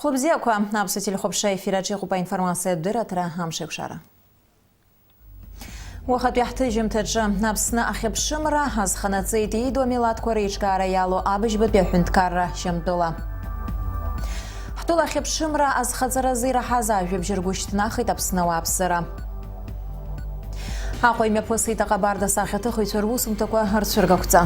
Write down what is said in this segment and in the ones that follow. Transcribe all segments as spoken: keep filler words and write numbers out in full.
Хәлыбзиақәа, аԥсуа телехәаԥшра ефир аҿы иҟоуп аинформациатә дырраҭара «Амшеикәшара». Уахатәи ҳҭыжьымҭаҿы Аԥсны ахьыԥшымра азханаҵеит ииду амилаҭқәа реиҿкаара иалоу абыжьбатәи аҳәынҭқарра шьамтәыла. Ҳтәыла ахьыԥшымра азхаҵаразы ираҳаз ажәабжь ргәы шьҭнахит Аԥсны ауааԥсыра. Аҟәа имҩаԥысит аҟабарда сахьаҭыхыҩцәа русумҭақәа рцәыргақәҵа.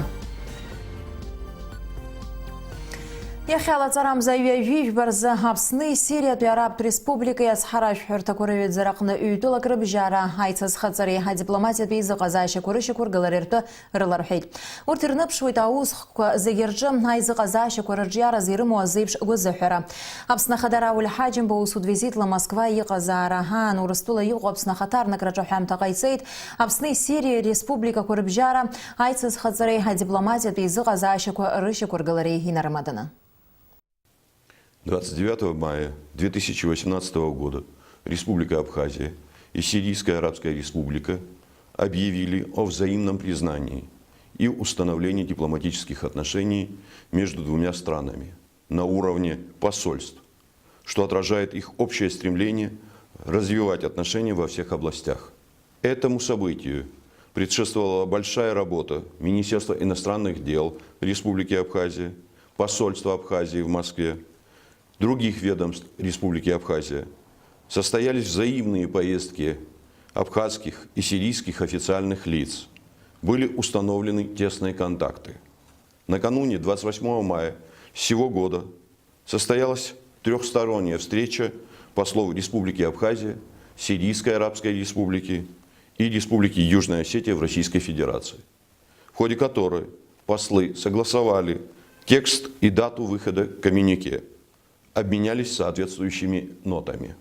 Иахьа лаҵарамза ҩажәи жәба рзы Аԥсни Сириатәи Арабтә Республикеи ацҳаражәҳәарҭақәа рыҩаӡараҟны ҩтәылак рыбжьара аицызхаҵареи адипломатиатәи еизыҟазаашьақәа рышьақәыргылареи ртәы рыларҳәеит. Урҭ ирныԥшуеит аусхкқәа зегьы рҿы аизыҟазаашьақәа рырҿиаразы ирымоу азеиԥш гәазыҳәара. Аԥсны Ахада Рауль Ҳаџьымба усутә визитла Москва иҟазаара аан Урыстәыла иҟоу Аԥсны ахаҭарнакраҿы аҳәамҭа ҟаиҵеит. Аԥсни Сириеи республикақәа рыбжьара аицызхаҵареи адипломатиатәи еизыҟазаашьақәа рышьақәыргылареи инарымаданы. Двадцать девятого мая две тысячи восемнадцатого года Республика Абхазия и Сирийская Арабская Республика объявили о взаимном признании и установлении дипломатических отношений между двумя странами на уровне посольств, что отражает их общее стремление развивать отношения во всех областях. Этому событию предшествовала большая работа Министерства иностранных дел Республики Абхазия, посольства Абхазии в Москве, других ведомств Республики Абхазия. Состоялись взаимные поездки абхазских и сирийских официальных лиц. Были установлены тесные контакты. Накануне, двадцать восьмого мая сего года, состоялась трёхсторонняя встреча послов Республики Абхазия, Сирийской Арабской Республики и Республики Южная Осетия в Российской Федерации, в ходе которой послы согласовали текст и дату выхода коммюнике, обменялись соответствующими нотами.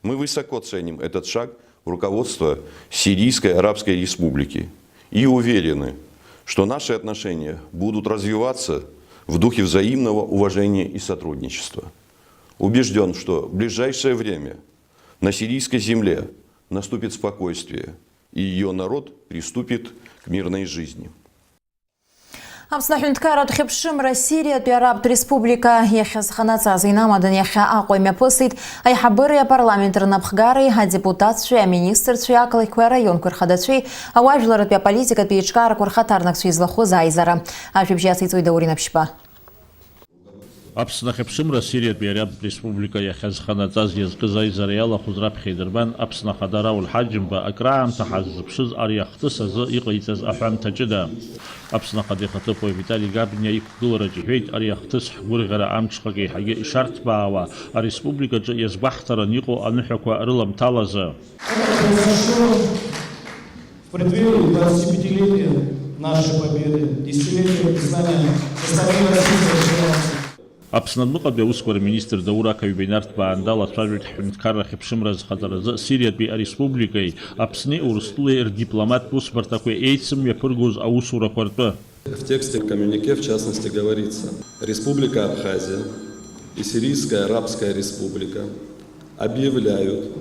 Мы высоко ценим этот шаг руководства Сирийской Арабской Республики и уверены, что наши отношения будут развиваться в духе взаимного уважения и сотрудничества. Убеждён, что в ближайшее время на сирийской земле наступит спокойствие, и её народ приступит к мирной жизни. Аԥсны аҳәынҭқарратә хьыԥшымра Сириатәи Арабтә Республика иахьазханаҵаз инамадан иахьа Аҟәа имҩаԥысит аиҳабыреи апарламент рнапхгареи, адепутатцәеи, аминистрцәеи, ақалақьқәеи араионқәеи рхадацәеи, ауаажәларратәи аполитикатәи еиҿкаарақәа рхаҭарнакцәеи излахәыз аизара. Ажәабжь иациҵоит Даур Инаԥшьба. Аԥсны ахьыԥшымра Сириатәи Арабтә Республика иахьазханаҵаз иазкыз аизара иалахәыз раԥхьа идырбан Аԥсны Ахада Рауль Ҳаџьымба акраамҭа ҳаззыԥшыз ари ахҭыс азы иҟаиҵаз аҳәамҭа ҷыда. Аԥсны Ахада ихаҭыԥуаҩ Витали Габниа иқәгылараҿ иҳәеит, ари ахҭыс ҳгәырӷьара амҽхак еиҳагьы ишарҭбаауа, ареспубликаҿы иазгәаҳҭаран иҟоу аныҳәақәа рыламҭалазы. Это произошло в преддверии двадцатипятилетия нашей Победы, десятилетия признания со стороны Российской Федерации. Аԥсны адәныҟатәи аусқәа рминистр Даур Ақаҩба инарҭбаан далацәажәоит ҳҳәынҭқарра ахьыԥшымра азхаҵаразы Сириатәи ареспубликеи Аԥсни Урыстәылеи рдипломаттә усбарҭақәеи еицымҩаԥыргоз аусурақәа ртәы. В тексте коммюнике, в частности, говорится: Республика Абхазия и Сирийская Арабская Республика объявляют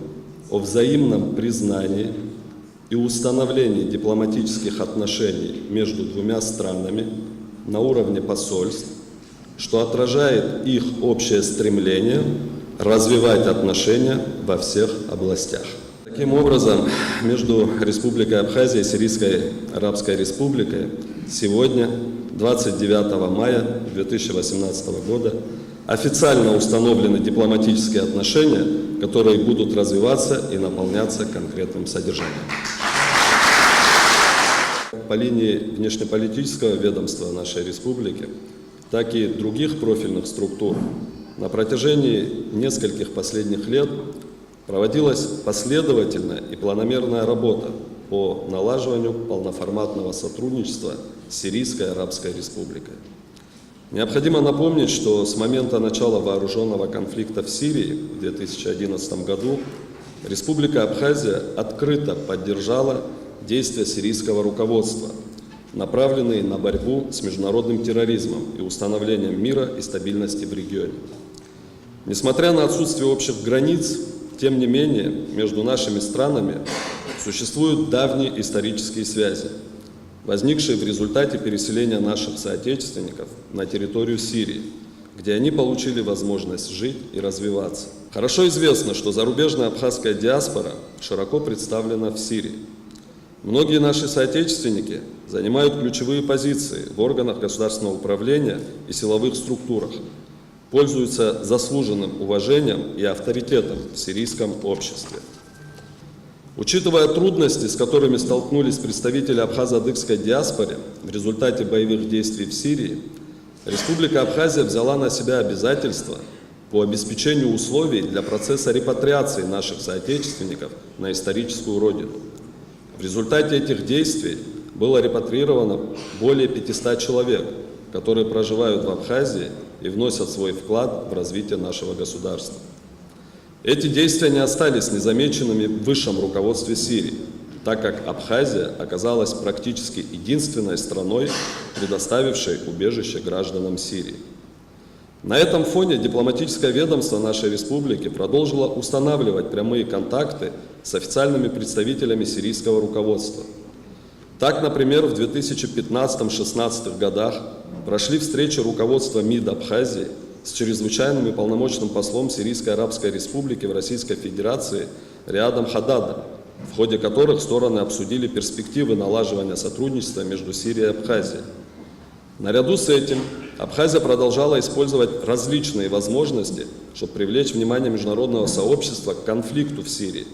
о взаимном признании и установлении дипломатических отношений между двумя странами на уровне посольств, что отражает их общее стремление развивать отношения во всех областях. Таким образом, между Республикой Абхазия и Сирийской Арабской Республикой сегодня, двадцать девятого мая две тысячи восемнадцатого года, официально установлены дипломатические отношения, которые будут развиваться и наполняться конкретным содержанием. По линии внешнеполитического ведомства нашей республики, так и других профильных структур на протяжении нескольких последних лет проводилась последовательная и планомерная работа по налаживанию полноформатного сотрудничества с Сирийской Арабской Республикой. Необходимо напомнить, что с момента начала вооружённого конфликта в Сирии в две тысячи одиннадцатом году Республика Абхазия открыто поддержала действия сирийского руководства, направленные на борьбу с международным терроризмом и установлением мира и стабильности в регионе. Несмотря на отсутствие общих границ, тем не менее между нашими странами существуют давние исторические связи, возникшие в результате переселения наших соотечественников на территорию Сирии, где они получили возможность жить и развиваться. Хорошо известно, что зарубежная абхазская диаспора широко представлена в Сирии. Многие наши соотечественники занимают ключевые позиции в органах государственного управления и силовых структурах, пользуются заслуженным уважением и авторитетом в сирийском обществе. Учитывая трудности, с которыми столкнулись представители абхазо-адыгской диаспоры в результате боевых действий в Сирии, Республика Абхазия взяла на себя обязательства по обеспечению условий для процесса репатриации наших соотечественников на историческую родину. В результате этих действий было репатриировано более пятисот человек, которые проживают в Абхазии и вносят свой вклад в развитие нашего государства. Эти действия не остались незамеченными в высшем руководстве Сирии, так как Абхазия оказалась практически единственной страной, предоставившей убежище гражданам Сирии. На этом фоне дипломатическое ведомство нашей республики продолжило устанавливать прямые контакты с официальными представителями сирийского руководства. Так, например, в две тысячи пятнадцатом-шестнадцатых годах прошли встречи руководства МИД Абхазии с чрезвычайным и полномочным послом Сирийской Арабской Республики в Российской Федерации Риадом Хададом, в ходе которых стороны обсудили перспективы налаживания сотрудничества между Сирией и Абхазией. Наряду с этим Абхазия продолжала использовать различные возможности, чтобы привлечь внимание международного сообщества к конфликту в Сирии.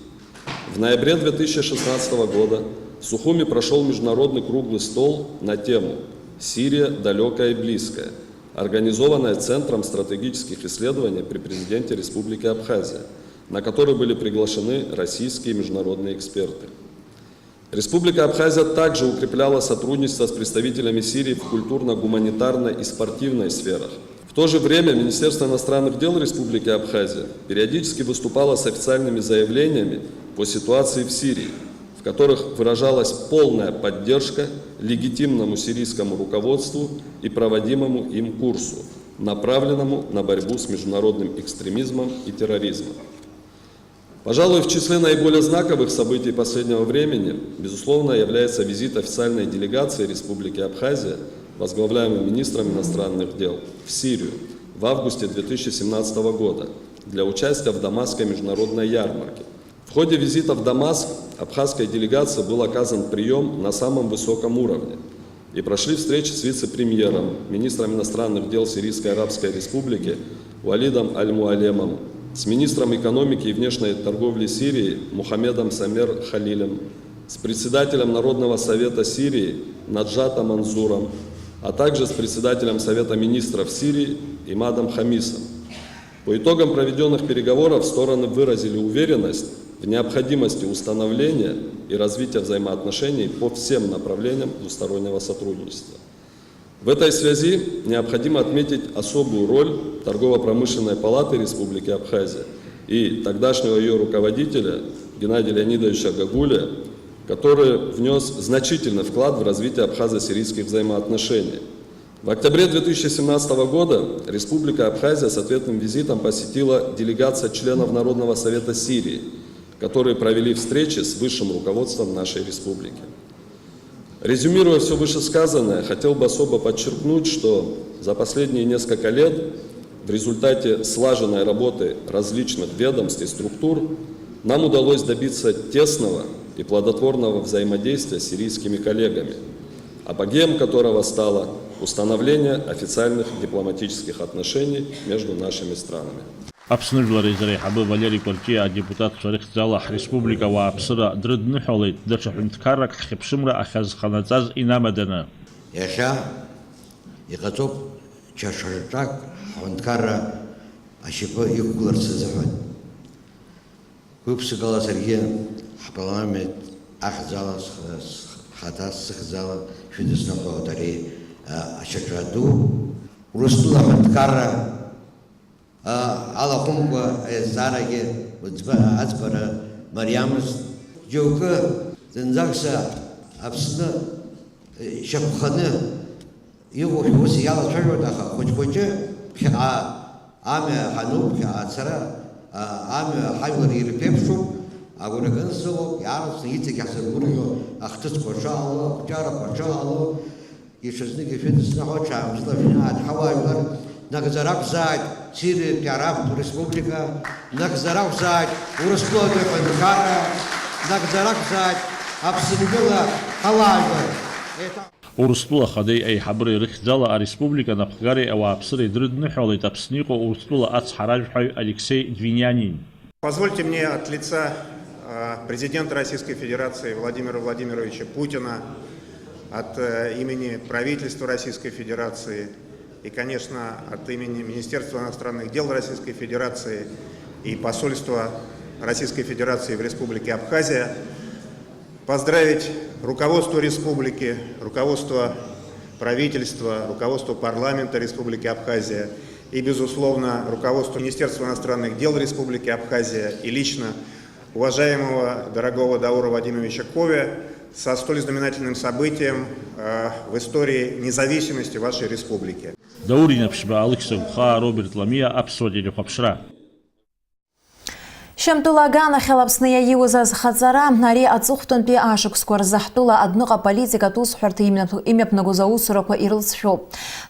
В ноябре две тысячи шестнадцатого года в Сухуми прошел международный круглый стол на тему «Сирия далекая и близкая», организованная Центром стратегических исследований при президенте Республики Абхазия, на который были приглашены российские и международные эксперты. Республика Абхазия также укрепляла сотрудничество с представителями Сирии в культурно-гуманитарной и спортивной сферах. В то же время Министерство иностранных дел Республики Абхазия периодически выступало с официальными заявлениями по ситуации в Сирии, в которых выражалась полная поддержка легитимному сирийскому руководству и проводимому им курсу, направленному на борьбу с международным экстремизмом и терроризмом. Пожалуй, в числе наиболее знаковых событий последнего времени, безусловно, является визит официальной делегации Республики Абхазия, возглавляемой министром иностранных дел, в Сирию в августе две тысячи семнадцатого года для участия в Дамасской международной ярмарке. В ходе визита в Дамаск абхазской делегации был оказан прием на самом высоком уровне и прошли встречи с вице-премьером, министром иностранных дел Сирийской Арабской Республики Валидом Аль-Муалемом, с министром экономики и внешней торговли Сирии Мухаммедом Самер Халилем, с председателем Народного совета Сирии Наджатом Манзуром, а также с председателем Совета министров Сирии Имадом Хамисом. По итогам проведенных переговоров стороны выразили уверенность в необходимости установления и развития взаимоотношений по всем направлениям двустороннего сотрудничества. В этой связи необходимо отметить особую роль Торгово-промышленной палаты Республики Абхазия и тогдашнего её руководителя Геннадия Леонидовича Гагулия, который внёс значительный вклад в развитие абхазо-сирийских взаимоотношений. В октябре две тысячи семнадцатого года Республика Абхазия с ответным визитом посетила делегация членов Народного совета Сирии, которые провели встречи с высшим руководством нашей республики. Резюмируя всё вышесказанное, хотел бы особо подчеркнуть, что за последние несколько лет в результате слаженной работы различных ведомств и структур нам удалось добиться тесного и плодотворного взаимодействия с сирийскими коллегами, апогеем которого стало установление официальных дипломатических отношений между нашими странами. Аԥсны Жәлар Еизара аиҳабы Валери Кәарҷиа адепутатцәа рыхьӡала ҳреспублика ауааԥсыра дрыдныҳәалеит, даҽа ҳәынҭқаррак ҳхьыԥшымра ахьазханаҵаз инамаданы. Иахьа иҟаҵоуп чашарҿак ҳҳәынҭқарра ашьапы иқәгыларц азыҳәан. Гәык-ԥсыкала саргьы ҳпарламент ахьӡала, сх-, схаҭа сыхьӡала шәыдысныҳәалоит ари, а, ашьаҿа ду. Урыстәыла аҳәынҭқарра, а, алахәымкәа аизҵаарагьы уӡба-, аӡбара мариамызт. Џьоукы зынӡаск Аԥсны, э, ишьақәханы иҟоушәа ус иалацәажәоит, аха хәыҷ-хәыҷы ԥхьаҟа амҩа ҳануп, ԥхьаҟа ацара, а, амҩа ҳажәлар ирԥеиԥшуп, агәра ганы сыҟоуп, иаарласны иҵегь ҳзыргәырӷьо ахҭысқәа шыҟало, ақәҿиарақәа шыҟало, даҽазнык ишәыдысныҳәо, ҽаамсла шәааит ҳауаажәлар, Нагӡара ақәзааит Сириатәи Арабтә Республика, нагӡара ақәзааит Урыстәылатәи аҳәынҭқарра, нагӡара ақәзааит Аԥсынтәыла ҳауаажәлар. Еиҭа- Урыстәыла Ахадеи аиҳабыреи рыхьӡала ареспублика анапхгареи ауааԥсыреи дрыдныҳәалеит Аԥсны иҟоу Урыстәыла ацҳаражәҳәаҩ Алексеи Двинианин. Позвольте мне от лица, э, президента Российской Федерации Владимира Владимировича Путина, от, э, имени правительства Российской Федерации и, конечно, от имени Министерства иностранных дел Российской Федерации и посольства Российской Федерации в Республике Абхазия поздравить руководство республики, руководство правительства, руководство парламента Республики Абхазия и, безусловно, руководство Министерства иностранных дел Республики Абхазия и лично уважаемого, дорогого Даура Вадимовича Ковиа со столь знаменательным событием, э, в истории независимости вашей республики. Даур Инаԥшьба, Алықьса Гәхаа, Роберт Ламиа, Аԥсуа телехәаԥшра. Шьамтәыла аганахьала Аԥсны иаиуз азхаҵара, ари аҵыхәтәантәи ашықәсқәа рзы ҳтәыла адәныҟа политикатә усҳәарҭа имҩаԥ-, имҩаԥнагоз аусурақәа ирылҵшәоуп.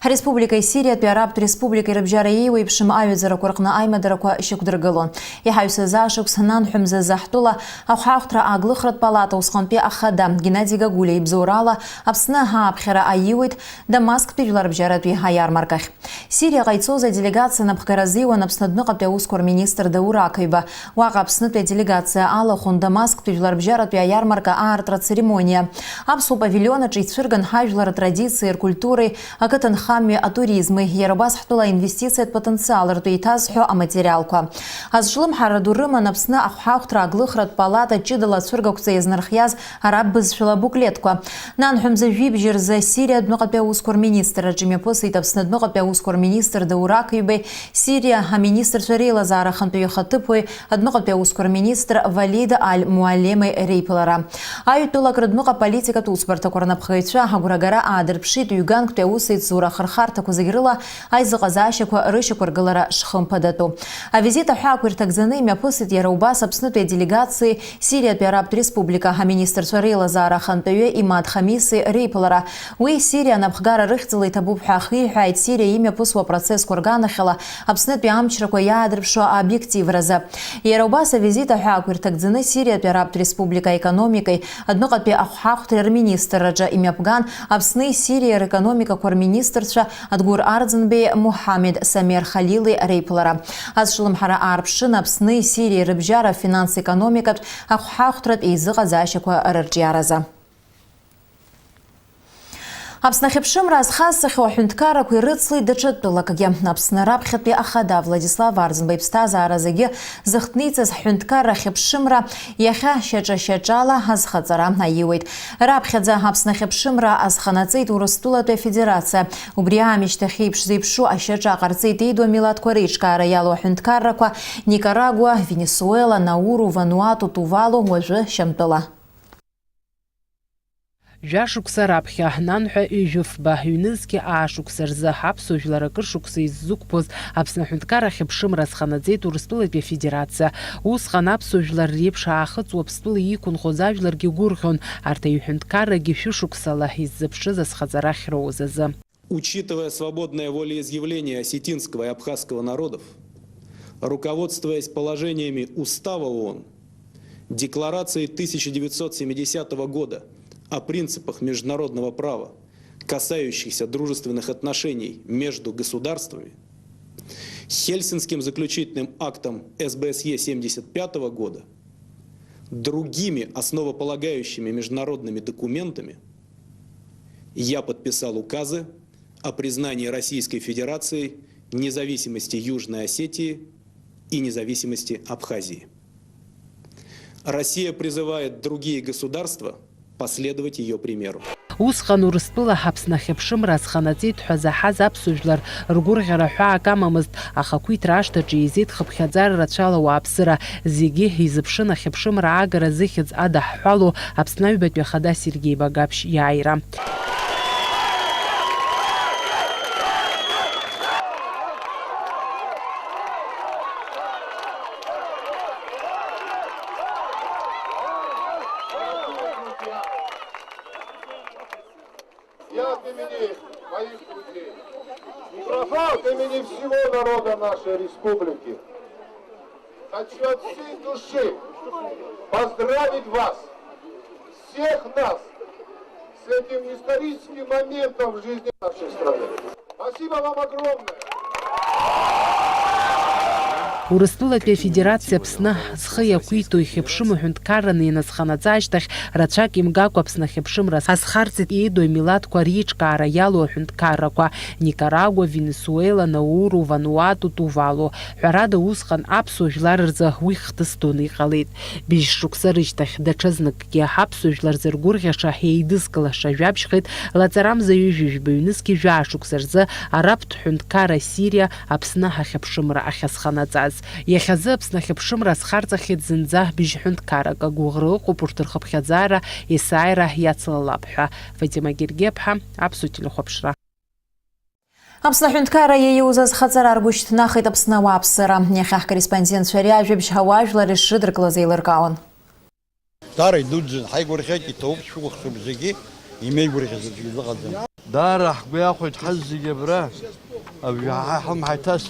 Ҳреспубликеи Сириатәи Арабтә Республикеи рыбжьара еиуеиԥшым аҩаӡарақәа рҟны аимадарақәа шьақәдыргылон. Иҳаҩсыз ашықәс ананҳәа мзазы ҳтәыла ахәҳахәҭра ааглыхратә палата усҟантәи ахада Геннади Гагулиа ибзоурала Аԥсны ааԥхьара аиуеит Дамасктәи жәларбжьаратәи аиармаркахь. Сириаҟа ицоз аделегациа напхгара азиуан Аԥсны адәныҟатәи аусқәа рминистр Даур Ақаҩба. Уаҟа Аԥснытәи аделегациа алахәын Дамасктәи жәларбжьаратәи аиармарка аартра ацеремониа. Аԥсуа павилион аҿы ицәырган ҳажәлар атрадициеи ркультуреи, ақыҭанхамҩеи атуризми, иара убас ҳтәыла аинвестициатә потенциал ртәы еиҭазҳәо аматериалқәа. Азҿлымҳара ду рыман Аԥсны ахәҳахәҭра ааглыхратә палата ҷыдала ацәыргақәҵа иазнархиаз араб бызшәала абуклетқәа. Нанҳәа мза жәибжь рзы Сириа адәныҟатәи аусқәа рминистрраҿы имҩаԥысит Аԥсны адәныҟатәи аусқәа рминистр Даур Ақаҩбеи Сириа аминистрцәа реилазаара ахантәаҩы ихаҭыԥуаҩ адәныҟатәи аусқәа рминистр Валид Аль Муаллеми реиԥылара. Аҩтәылак рыдәныҟа политикатә усбарҭақәа рнапхгаҩцәа агәрагара аадырԥшит ҩганктәи аусеицура ахырхарҭақәа зегь рыла аизыҟазаашьақәа рышьақәыргылара шхымԥадатәу. Авизит аҳәаақәа ирҭагӡаны имҩаԥысит иара убас Аԥснытәи аделегациеи Сириатәи Арабтә Республика аминистрцәа реилазаара ахантәаҩы Имад Хамиси реиԥылара. Уи Сириа анапхгара рыхьӡала иҭабуп ҳәа ахиҳәааит Сириа имҩаԥысуа апроцессқәа рганахьала Аԥснытәи амчрақәа иаадырԥшуа аобиективразы. Иара убас авизит аҳәаақәа ирҭагӡаны Сириатәи Арабтә Республика аекономикеи адәныҟатәи ахәҳахәҭреи рминистрраҿы имҩаԥган Аԥсни Сириеи рекономикақәа рминистрцәа Адгәыр Арӡынбеи Муҳамед Самер Халили реиԥылара. Азҿлымҳара аарԥшын Аԥсни Сириеи рыбжьара афинанс-економикатә ахәҳахәҭратә еизыҟазаашьақәа рырҿиаразы. Аԥсны ахьыԥшымра азхазҵахьоу аҳәынҭқаррақәа ирыцлеит даҽа тәылакгьы. Аԥсны раԥхьатәи ахада Владислав Арӡынба иԥсҭазаара зегьы зыхҭниҵаз ҳҳәынҭқарра ахьыԥшымра иахьа шьаҿа-шьаҿала азхаҵара аиуеит. Раԥхьаӡа Аԥсны ахьыԥшымра азханаҵеит Урыстәылатәи Афедерациа. Убри аамышьҭахь еиԥш зеиԥшу ашьаҿа ҟарҵеит еидуа милаҭқәа реиҿкаара иалоу аҳәынҭқаррақәа Никарагуа, Венесуела, Науру, Вануату, Тувалу, уажәы Шьамтәыла. Жәашықәса раԥхьа, нанҳәа ҩажәифба, ҩнызқьи аа шықәса рзы ҳаԥсуа жәлар акыр шықәса иззықәԥоз Аԥсны аҳәынҭқарра ахьыԥшымра азханаҵеит Урыстәылатәи Афедерациа. Усҟан аԥсуа жәлар реиԥш аахыҵ Уаԥстәыла иқәынхоз ажәларгьы гәырӷьон, арҭ аҩҳәынҭқаррагьы шәышықәсала иззыԥшыз азхаҵара ахьроуз азы. Учитывая свободное волеизъявление осетинского и абхазского народов, руководствуясь положениями Устава ООН, Декларации тысяча девятьсот семидесятого года о принципах международного права, касающихся дружественных отношений между государствами, Хельсинским заключительным актом СБСЕ семьдесят пятого года, другими основополагающими международными документами, я подписал указы о признании Российской Федерацией независимости Южной Осетии и независимости Абхазии. Россия призывает другие государства последовать её примеру. Усҟан Урыстәыла Аԥсны ахьыԥшымра азханаҵеит ҳәа заҳаз аԥсуа жәлар ргәырӷьара ҳәаак амамызт, аха ақәиҭра ашҭаҿы еизеит хыԥхьаӡара рацәала ауааԥсыра. Зегьы изыԥшын ахьыԥшымра аагара зыхьӡ адаҳҳәалоу Аԥсны аҩбатәи ахада Сергеи Багаԥшь иааира. Я от имени Моих друзей. Микрофон от имени всего народа нашей республики. Хочу от всей души поздравить вас, всех нас, с этим историческим моментом в жизни нашей страны. Спасибо вам огромное! Урыстәылатәи Афедерациа Аԥсны зхы иақәиҭу ихьыԥшым аҳәынҭқарраны ианазханаҵа ашьҭахь, рацәак имгакәа Аԥсны ахьыԥшымра азхарҵеит еиду амилаҭқәа реиҿкаара иалоу аҳәынҭқаррақәа, Никарагуа, Венесуела, Науру, Вануату, Тувалу. Ҳәарада, усҟан аԥсуа жәлар рзы уи хҭыс дуны иҟалеит. Быжь шықәса рышьҭахь даҽазныкгьы аԥсуа жәлар зыргәырӷьаша, еидызкылаша жәабжьхеит лаҵарамза ҩажәи жәба ҩнызқьи жәаа шықәса рзы арабтә ҳәынҭқарра Сириа Аԥсны ахьыԥшымра ахьазханаҵаз. Иахьазы Аԥсны ахьыԥшымра азхарҵахьеит зынӡа быжь ҳәынҭқаррак. Агәыӷра ыҟоуп урҭ рхыԥхьаӡара есааира иацлалап ҳәа. Фатима Гергеԥҳа, Аԥсуа телехәаԥшра. Аԥсны аҳәынҭқарра иаиуз азхаҵара аргәышьҭнахит Аԥсны ауааԥсыра. Иахьа ҳкорреспондентцәа ари ажәабжь ауаажәлар ишрыдыркылаз еилыркаауан. Даара идуӡӡан, ҳаигәырӷьеит, иҭабуп шәгәыхшәуп зегьы, имеигәырӷьаз аӡәгьы дыҟаӡам. Даара ҳгәы иахәеит ҳазегьы абра, абжаҳа ҳамҳа иҭаст.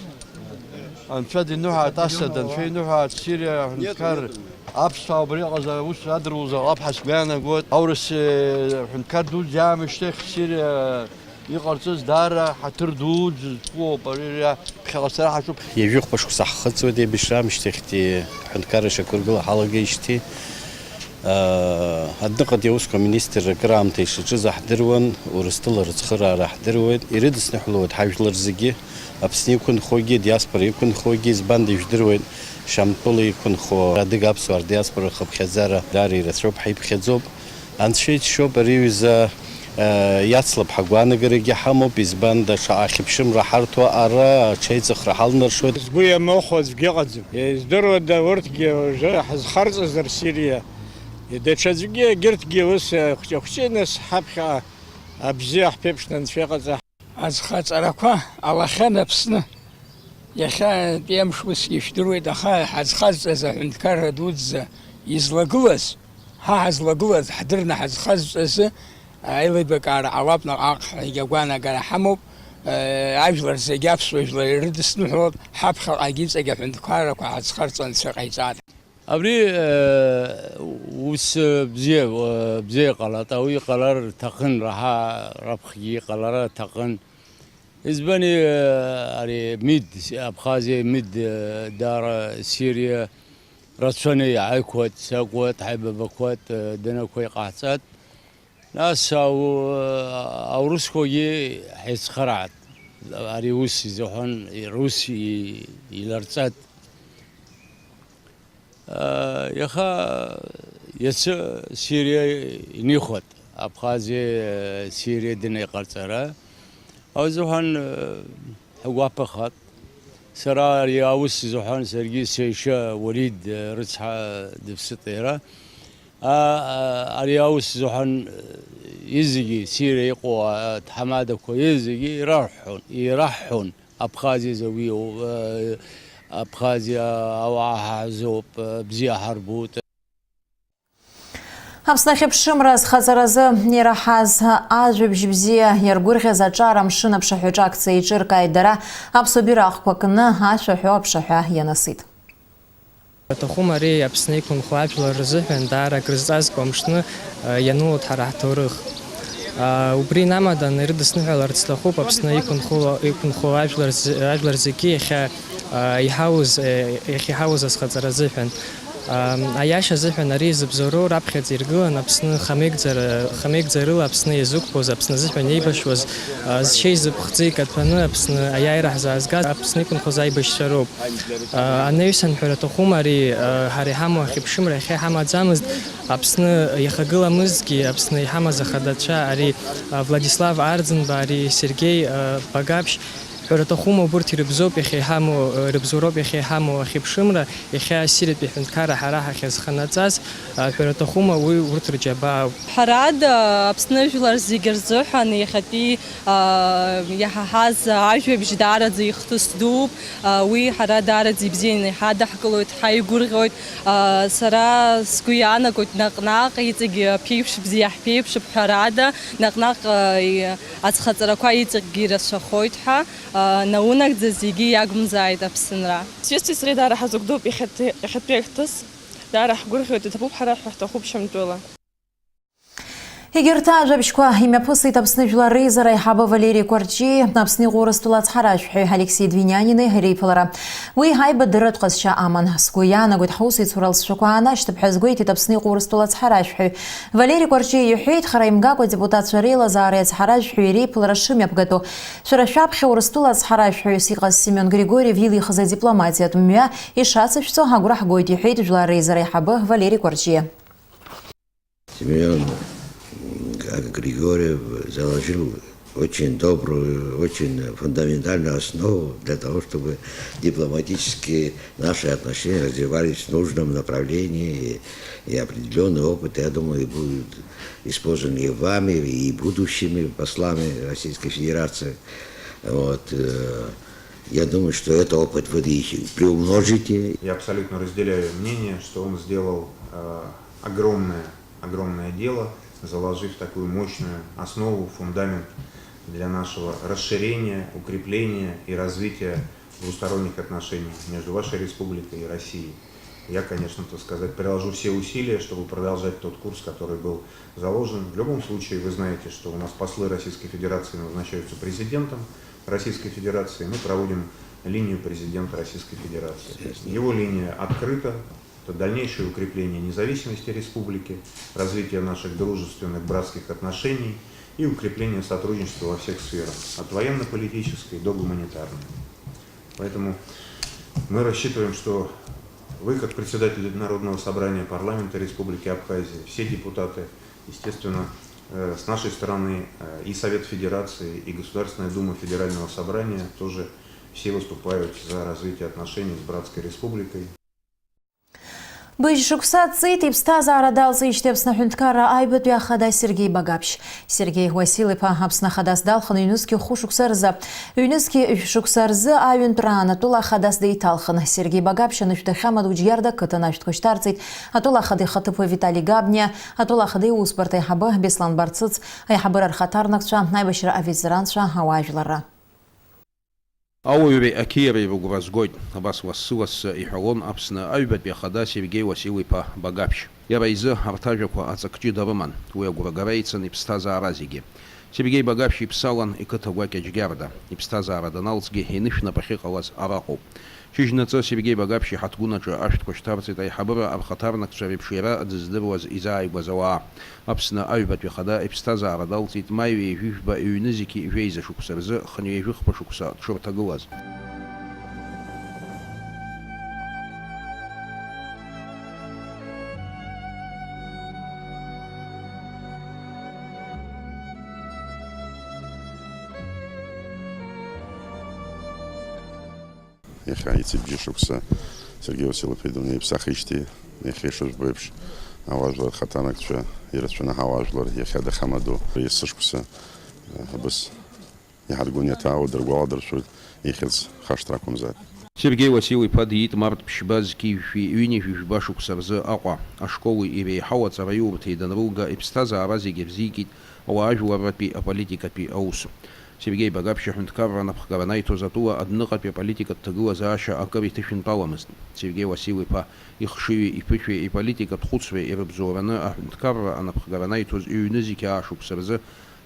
Анцәа диныҳәааит асада, Анцәа иныҳәааит Сириа аҳәынҭқар, аԥсуаа убри иҟаз аус адыруазар ҟалап ҳәа сгәы иаанагоит. Аурыс, э, ҳәынҭқар дуӡӡа иаамышьҭахь Сириа иҟарҵаз даара ҳаҭыр дуӡӡа зқәу ауп, ари иара ԥхьаҟа ацара ҳаҿуп. Ҩажәи хәба шықәса ҳхыҵуеит еибашьра аамышьҭахьтәи ҳәынҭқарра шьақәыргыла ҳалагеижьҭеи. Адәныҟатәи аусқәа аминистрра акыраамҭа ишаҿыз аҳдыруан, Урыстәыла рыцхыраара ҳдыруеит. Ирыдысныҳәалоит ҳажәлар зегьы, Аԥсны иқәынхогьы, диаспора иқәынхогьы, избанда ижәдыруеит, Шьамтәыла иқәынхо адыга аԥсуаа рдиаспора рхыԥхьаӡара даара ирацәоуп, ҳаиԥхьаӡоуп. Анцәа иџьшьоуп, ари аҩыза, э, иацлап ҳәа агәаанагарагьы ҳамоуп, избанда, шаҟа ахьыԥшымра ҳарҭо, ара аҽеиҵыхра ҳалнаршоит. Згәы иамыхәо аӡәгьы ыҟаӡам. Издыруада, урҭгьы уажәы ҳазхарҵазар Сириа, даҽаӡәгьы, егьырҭгьы ус, э, хәҷы-хәҷы, нас ҳаԥхьаҟа абзиа ҳԥеиԥшны Анцәа иҟаҵа. Азхаҵарақәа ҟалахьан Аԥсны. Иахьатәи амш усгьы ижәдыруеит, аха ҳазхазҵаз аҳәынҭқарра дуӡӡа излагылаз, ҳа ҳазлагылаз, ҳдырны ҳазхазҵаз аилибакаара ҟалап наҟ-ааҟ ҳәа агәаанагара ҳамоуп. Ажәлар зегьы аԥсуа жәлар ирыдысныҳәалап, ҳаԥхьаҟагьы иҵегь аҳәынҭқаррақәа ҳазхарҵан сыҟаиҵааит. Абри, э, ус, э, бзиа, э, бзиа иҟалеит, ауаҩы иҟалар рҭахын, раҳа раԥхьагьы иҟалар аҭахын. Избан, э, ари МИД, Абхазиа МИД, э, даара Сириа рацәаны иааиқәат, сакәат, ҳаибабақәат, э, данақәа иҟаҳҵат. Нас ау-, аурысқәагьы ҳицхыраат, ари ус изыҳәан, рус и-, иларҵат. Иаха, иацы Сириа инихәат, Абхазиа, Сириа дынеиҟарҵара. Ау изыҳәан, ҳгәаԥхат. Сара ари аус изыҳәан саргьы сеишьа Уалид рыцҳа дыԥсит иара. А, а, ари аус изыҳәан, изегьы, Сириа иҟоу аҭаҳмадақәа, изегьы ираҳҳәон, ираҳҳәон, Абхазиа зауиоу, э, Абхазиа ауаа ҳаҳзоуп, э, бзиа ҳарбоит. Аԥсны ахьыԥшымра азхаҵаразы ираҳаз ажәабжь бзиа иаргәырӷьаз аҿар амшын аԥшаҳәаҿы акциа еиҿыркааит дара, аԥсуа бираҟқәа кны ашәа ҳәо аԥшаҳәа ианысит. Аҭахума ари Аԥсны иқәынхо ажәлар рзыҳәан даара акрызҵазкуа амшны, а, ианылоит ҳара ҳҭоурых. А, убри инамадан ирыдысныҳәаларц сҭахуп Аԥсны иқәынхо, иқәынхо ажәлар з-, ажәлар зегьы иахьа, а, иҳауз, е, иахьа иҳауз азхаҵара азыҳәан. А, аиаша азыҳәан ари зыбзоуроу раԥхьаӡа иргылан Аԥсны хамеигӡара, хамеигӡарыла Аԥсны иазықәԥоз, Аԥсны азыҳәан еибашьуаз, а, зшьеи зыԥхӡи каҭәаны Аԥсны аиааира ҳзаазгаз Аԥсны иқәынхоз аибашьцәа роуп. Анаҩсан ҳәара аҭахума ари, ҳара иҳамоу ахьыԥшымра иахьа иҳамаӡамызт, Аԥсны иахагыламызҭгьы, Аԥсны иҳамаз ахадацәа, ари, Владислав Арӡынба, ари Сергеи Багаԥшь, Ҳәара аҭахума, убырҭ ирыбзоуп иахьа иҳамоу, рыбзоуроуп иахьа иҳамоу ахьыԥшымра, иахьа ассиратәи аҳәынҭқарра ҳара ҳахьазханаҵаз, ҳәара аҭахума, уи урҭ рџьабаауп. Ҳәарада, Аԥсны жәлар зегьы рзыҳәан иахьатәи, а, иаҳаҳаз ажәабжь даараӡа ихҭыс дууп. А, уи ҳара даараӡа ибзианы иҳадаҳкылоит, ҳаигәырӷьоит. А, сара сгәы иаанагоит, наҟ-наҟ иҵегь аԥеиԥш бзиа ҳԥеиԥшуп, ҳәарада, наҟ-наҟ, а, и-, азхаҵарақәа иҵегьгьы ирацәахоит ҳәа, а, наунагӡа зегьы иагмзааит Аԥсынра. Сҩызцәеи сареи даара ҳазыгәдууп иахьатәи, иахьатәи ахҭыс. Даара ҳгәырӷьоит, иҭабуп ҳара ҳәа ҳҭахуп Шьамтәыла. Егьырҭ ажәабжьқәа имҩаԥысит Аԥсны Жәлар Реизара аиҳабы Валери Кәарҷиеи Аԥсны иҟоу Урыстәыла ацҳаражәҳәаҩ Алексеи Двинянини реиԥылара. Уи аибадырратә ҟазшьа аман. Сгәы иаанагоит, ҳусеицура алҵшәақәа аанашьҭып ҳәа азгәеиҭеит Аԥсны иҟоу Урыстәыла ацҳаражәҳәаҩ. Валери Кәарҷиа иҳәеит, хара имгакәа адепутатцәа реилазаареи ацҳаражәҳәаҩи реиԥылара шымҩаԥгатәу. Шәара шәаԥхьа Урыстәыла ацҳаражәҳәаҩыс иҟаз Семион Григорьев илихыз адипломатиатә мҩа ишацышәҵо агәра ҳгоит, иҳәеит Жәлар Реизара аиҳабы Валери Кәарҷиа. Семён, м, Г-, Григорьев заложил очень добрую, очень фундаментальную основу для того, чтобы дипломатические наши отношения развивались в нужном направлении, и, и определённый опыт, я думаю, будет использован и вами, и будущими послами Российской Федерации. Вот, э, я думаю, что этот опыт вы и приумножите. Я абсолютно разделяю мнение, что он сделал, э, огромное, огромное дело, заложив такую мощную основу, фундамент для нашего расширения, укрепления и развития двусторонних отношений между вашей республикой и Россией. Я, конечно, так сказать, приложу все усилия, чтобы продолжать тот курс, который был заложен. В любом случае, вы знаете, что у нас послы Российской Федерации назначаются президентом Российской Федерации. Мы проводим линию президента Российской Федерации. Естественно. Его линия открыта. Это дальнейшее укрепление независимости республики, развитие наших дружественных братских отношений и укрепление сотрудничества во всех сферах, от военно-политической до гуманитарной. Поэтому мы рассчитываем, что вы, как председатель Народного собрания парламента Республики Абхазия, все депутаты, естественно, э, с нашей стороны, э, и Совет Федерации, и Государственная Дума Федерального собрания тоже все выступают за развитие отношений с братской республикой. Быжь шықәса ҵит иԥсҭазаара далҵижьҭеи Аԥсны аҳәынҭқарра аҩбатәи ахада Сергеи Багаԥшь. Сергеи Уасил-иԥа Аԥсны ахадас далхын ҩнызқьи хәышықәса рзы. Ҩнызқьи жәшықәса рзы аҩынтәраан атәыла ахадас деиҭалхын. Сергеи Багаԥшь анышә дахьамадоу Џьгьарда ақыҭан ашәҭқәа шьҭарҵеит атәыла ахада ихаҭыԥуаҩ Витали Габниа, атәыла ахада иусбарҭа аиҳабы Беслан Барцыц, аиҳабыра рхаҭарнакцәа, аибашьра аветеранцәа, ауаажәларра. Ауаҩреи ақьиареи рыгәра згоит, абас лассы-лассы иҳәалон Аԥсны аҩбатәи ахада Сергеи Уасил-иԥа Багаԥшь. Иара изы арҭ ажәақәа аҵак ҷыда рыман, уи агәрагара ицын иԥсҭазаара зегьы. Сергеи Багаԥшь иԥсалан иқыҭа гәакьа Џьгьарда, иԥсҭазаара даналҵгьы инышәнапы ахьыҟалаз араҟоуп. Шьыжьнаҵы Сергеи Багаԥшь иҳаҭгәын аҿы ашәҭқәа шьҭарҵеит аиҳабыра архаҭарнакцәа реиԥш иара дыздыруаз изааигәаз ауаа. Аԥсны аҩбатәи ахада иԥсҭазаара далҵит маи ҩажәи жәба ҩнызқьи жәеиза шықәса рзы хынҩажәи хԥа шықәса дшырҭагылаз. Иахьа ицыбжьы шықәса Сергеи Васил-иԥа идунеиԥсахижьҭеи, иахьа ишыжәбо еиԥш, ауаажәлар рхаҭарнакцәа ирацәаны ҳауаажәлар иахьа дахьамадоу есышықәса, э, абыс иҳаргәын иаҭаауа дыргәаладыршәоит ихьӡ хашҭра ақәымзар. Сергеи Уасил-иԥа диит март ԥшьба зқьи жәшәи ҩынҩажәи жәба шықәса рзы Аҟәа. Ашколи иреиҳау аҵараиурҭеи данрылга, иԥсҭазаара зегьы рзикит ауаажәларратәи аполитикатәи аус. Сергеи Багаԥшь аҳәынҭқарра анапхгара анаиҭоз атәыла адәныҟатәи аполитикатә ҭагылазаашьа акыр иҭышәынтәаламызт. Сергеи Уасил-иԥа ихшыҩи иԥышәеи иполитикатә хәыцреи ирыбзоураны аҳәынҭқарра анапхгара анаиҭоз ҩнызқьи аа шықәса рзы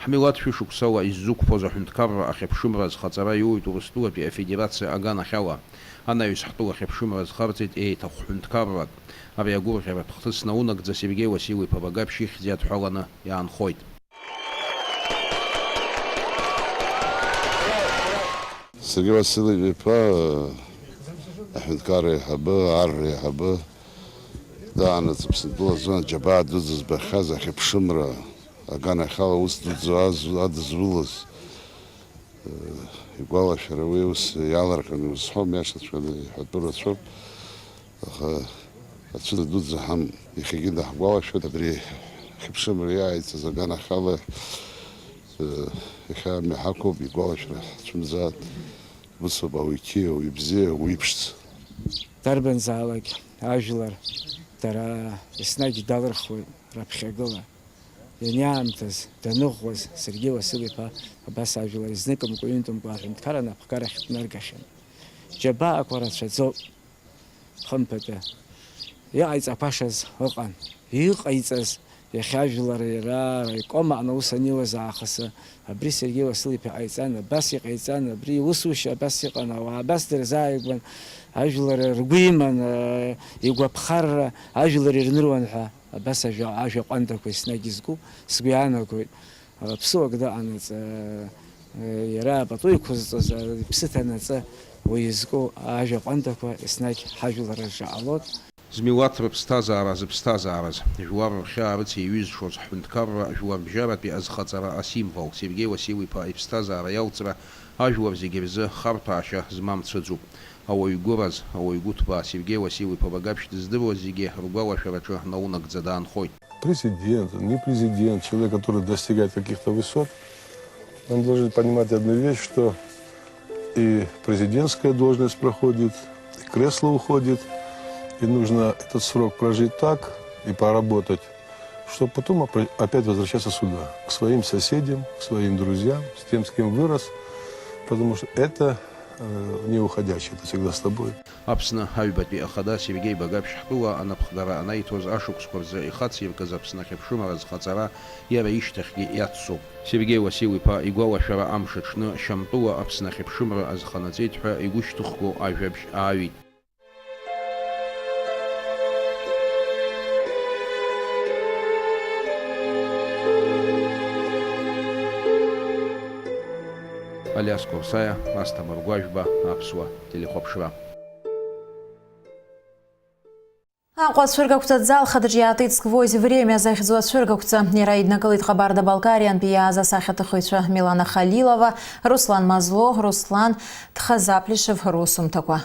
ҳмилаҭ шәышықәсала иззықәԥоз аҳәынҭқарра ахьыԥшымра азхаҵара иоуеит Урыстәылатәи Афедерациа аганахьала. Анаҩс ҳтәыла ахьыԥшымра азхарҵеит еиҭах ҳәынҭқаррак. Ари агәырӷьаратә хҭыс наунагӡа Сергеи Уасил-иԥа Багаԥшь ихьӡ иадҳәаланы иаанхоит. Сергеи Васильев-иԥа, аҳәынҭқарра аиҳабы, арра аиҳабы, даанаҵ Аԥсынтәыла азын аџьабаа дуӡӡа збахьаз, ахьыԥшымра аганахьала аус дуӡӡа аз-, адызулаз, Игәалашәара уи ус иаалырҟьаны узҳәом, иашаҵәҟьаны иҳәатәы рацәоуп, аха ацәыӡ дуӡӡа ҳамам. Иахьагьы даҳгәалашәоит абри хьыԥшымра иааиҵаз аганахьала, э, иахьа амҩа ҳақәуп, игәалашәара ҳцәымӡааит. Усоуп ауаҩ қьиа, ауаҩ бзиа, ауаҩ ԥшӡа. Дарбанзаалак ажәлар дара еснагь далырхуеит раԥхьагыла. Ианиаамҭаз, даныӷәӷәаз, Сергеи Уасил-иԥа абас ажәлар изныкымкәа-ҩынтәымкәа аҳәынҭқарра анапхгарахь днаргахьан. Џьабаақәа рацәаӡоуп, хымԥада. Иҟаиҵақәашаз ыҟан. Иҟаиҵаз иахьа ажәлар иара араиком аҟны аус аниуаз аахысы, абри Сергеи Уасил-иԥа иҟаиҵан, абас иҟаиҵан, абри иусушьа абас иҟан, ауаа абас дырзааигәан, ажәлар ргәы иман, игәаԥхарра ажәлар ирныруан ҳәа. Абас ажәа, ажәа ҟәандақәа еснагь изку сгәы иаанагоит. Ԥсыуак дыҟанаҵы, иара пату иқәызҵоз иԥсы ҭанаҵы уи изку ажәа ҟәандақәа еснагь ҳажәлар рҿы ҟалоит. Змилаҭ рыԥсҭазаара зыԥсҭазаараз, жәлар рхьаа рыцеиҩызшоз, ҳҳәынҭқарра жәларбжьаратәи азхаҵара асимвол, Сергеи Уасил-иԥа иԥсҭазаара иалҵра ажәлар зегьы рзы харҭәаашьа змам цәыӡуп. Ауаҩ гәыраз, ауаҩ гәыҭбаа Сергеи Уасил-иԥа Багаԥшь дыздыруаз зегьы ргәалашәараҿы наунагӡа даанхоит. Президент, не президент, человек, который достигает каких-то высот, он должен понимать одну вещь, что и президентская должность проходит, и кресло уходит, и нужно этот срок прожить так и поработать, чтобы потом опра-, опять возвращаться сюда, к своим соседям, к своим друзьям, с тем, с кем вырос, потому что это, э, не уходящее, это всегда с тобой. Аԥсны аҩбатәи ахада Сергеи Багаԥшь ҳтәыла анапхгара анаиҭоз ашықәсқәа рзы ихациркыз Аԥсны ахьыԥшымра зхаҵара иара ишьҭахьгьы иаццоуп. Сергеи Уасил-иԥа игәалашәара амш аҽны Шьамтәыла Аԥсны ахьыԥшымра азханаҵеит ҳәа игәышьҭыхго ажәабжь ааҩит. Алиас Курсаиа, Асҭамыр Гәажәба, Аԥсуа телехәаԥшра. Аҟәа ацәыргақәҵа аҭӡы ахадаҿ иаатит Сквозь время захьӡу ацәыргақәҵа. Иара иднакылеит Ҟабарда-Балкариантәи иааз асахьаҭыхыҩцәа Милана Халилова, Руслан Мазло, Руслан Тхазаплишев русумҭақәа.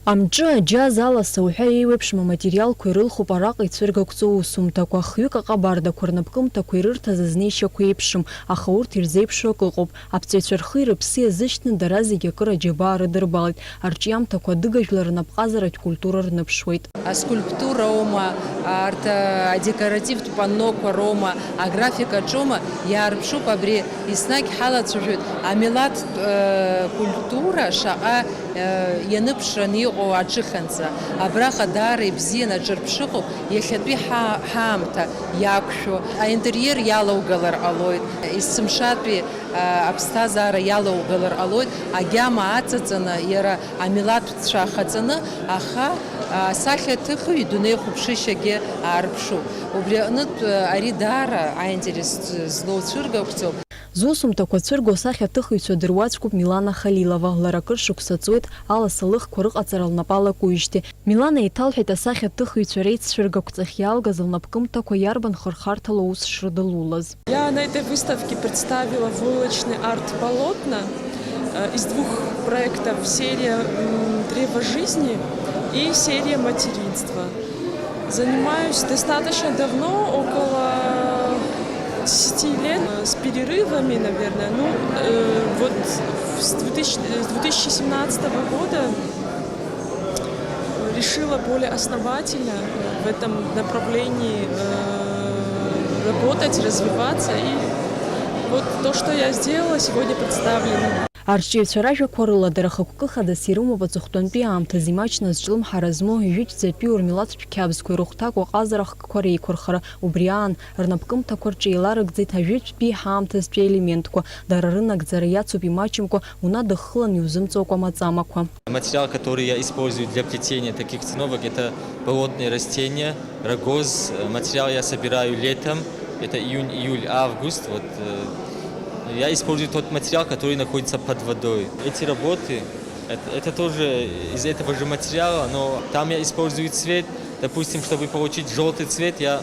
Амҿы, аџьаз, аласа уҳәа еиуеиԥшым аматериалқәа ирылхуп араҟа ицәыргақәҵоу усумҭақәа. Хҩык аҟабардақәа рнапкымҭақәа ирырҭаз азнеишьақәа еиԥшым, аха урҭ ирзеиԥшу акы ыҟоуп. Аԥҵаҩцәа рхи рыԥси азышьҭны дара зегьы акыр аџьабаа рыдырбалеит. Арҿиамҭақәа адыгажәлар рнапҟазаратә культура рныԥшуеит. Аскульптуроума, арҭ адекоративтә панноқәа роума, аграфикаҿоума, иаарԥшуп абри, еснагь ҳалацәажәоит амилаҭтә, э, культура шаҟа, э, ианыԥшраны иҟоу аҿыхьанӡа. Абраҟа даара ибзианы аҿырԥшыхуп иахьатәи ҳа-, ҳаамҭа иақәшәо. Аинтериер иалаугалар ҟалоит, есымшатәи аԥсҭазаара иалаугалар ҟалоит, агьама аҵаҵаны, иара амилаҭтә цәа ахаҵаны, аха асахьаҭыхҩы идунеихәаԥшышьагьы аарԥшуп. Убри аҟнытә, ари даара аинтерес злоу цәыргақәҵоуп. Зусумҭақәа цәырго асахьаҭыхыҩцәа дыруаӡәкуп Милана Халилова. Лара акыр шықәса ҵуеит аласа лыхқәа рыҟаҵара лнапы алакуижьҭеи. Милана еиҭалҳәеит асахьаҭыхыҩцәа реицәыргақәҵахь иалгаз лнапкымҭақәа иарбан хырхарҭала аус шрыдылулаз. Я на этой выставке представила войлочный арт-полотна, э, из двух проектов: серия, м, «Древо жизни» и серия «Материнство». Занимаюсь достаточно давно, около десяти лет, э, с перерывами, наверное. Ну, э, вот с две тысячи, с две тысячи семнадцатого года решила более основательно в этом направлении, э, работать, развиваться. И вот то, что я сделала, сегодня представлено. Арҿиаҩцәа ражәақәа рыла, дара хықәкы хадас ирымоуп аҵыхәтәантәи аамҭазы имаҷны азҿлымҳара змоу ижәытәӡатәи урмилаҭтә қьабзқәеи рыхәҭакуа ҟазара хкқәа реиқәырхара. Убри аан, рнапкымҭақәа рҿы еиларыгӡеит ажәытәтәи ҳаамҭазтәи елементқәа, дара рынагӡара иацуп имаҷымкәа, унадыххылан иузымҵоукәа маҵамақәа. Материал, который я использую для плетения таких циновок, это болотные растения, рогоз. Э, материал я собираю летом, это июнь, июль, август. Вот, э, я использую тот материал, который находится под водой. Эти работы, это, это тоже из этого же материала, но там я использую цвет. Допустим, чтобы получить желтый цвет, я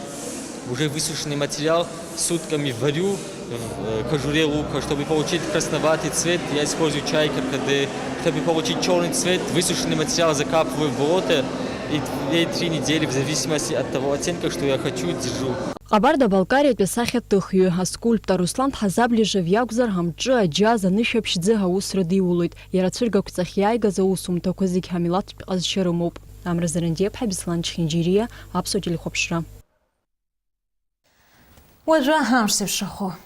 уже высушенный материал сутками варю, Э, кожуре лука, чтобы получить красноватый цвет, я использую чайка К Д. Чтобы получить черный цвет, высушенный материал закапываю в болото и две-три недели, в зависимости от того оттенка, что я хочу, держу. Ҟабарда-Балкариатәи асахьаҭыхҩы, аскульптор Руслан Ҳазаближев иакәзар, амҿы, аџьаз, анышә аԥшьӡы аусура диулоит. Иара ацәыргақәҵахь иааигаз аусумҭақәа зегь ҳамилаҭтә ҟазшьа рымоуп. Амра Зарандиаԥҳа, Беслан Чхинџьириа, Аԥсуа телехәаԥшра. Уажәы амш зеиԥшрахо.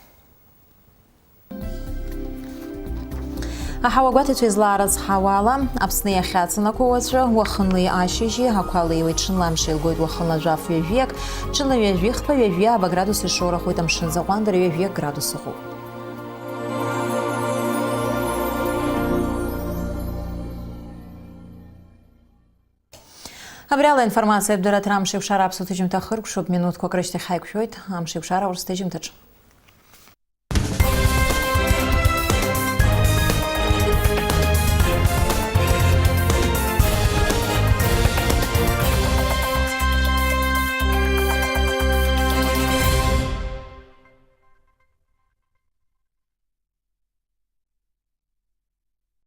Аҳауагәаҭацәа излаарыцҳауа ала, Аԥсны иахьацынхо уаҵәы, уахынлеи ашьыжьи, ақәа леиуеит, ҽынла амш еилгоит, уахынла жәаф ҩажәиак, ҽынла ҩажәихԥа, ҩажәи ааба градус ишоурахоит, амшын заҟәандара ҩажәиак градус ыҟоуп. Абри ала информациатә дырраҭара Амшеиқәшара аԥсуа ҭыжьымҭа ахыркәшоуп, минуҭқәак рышьҭахь ҳаиқәшәоит Амшеиқәшара аурыс ҭыжьымҭаҿы.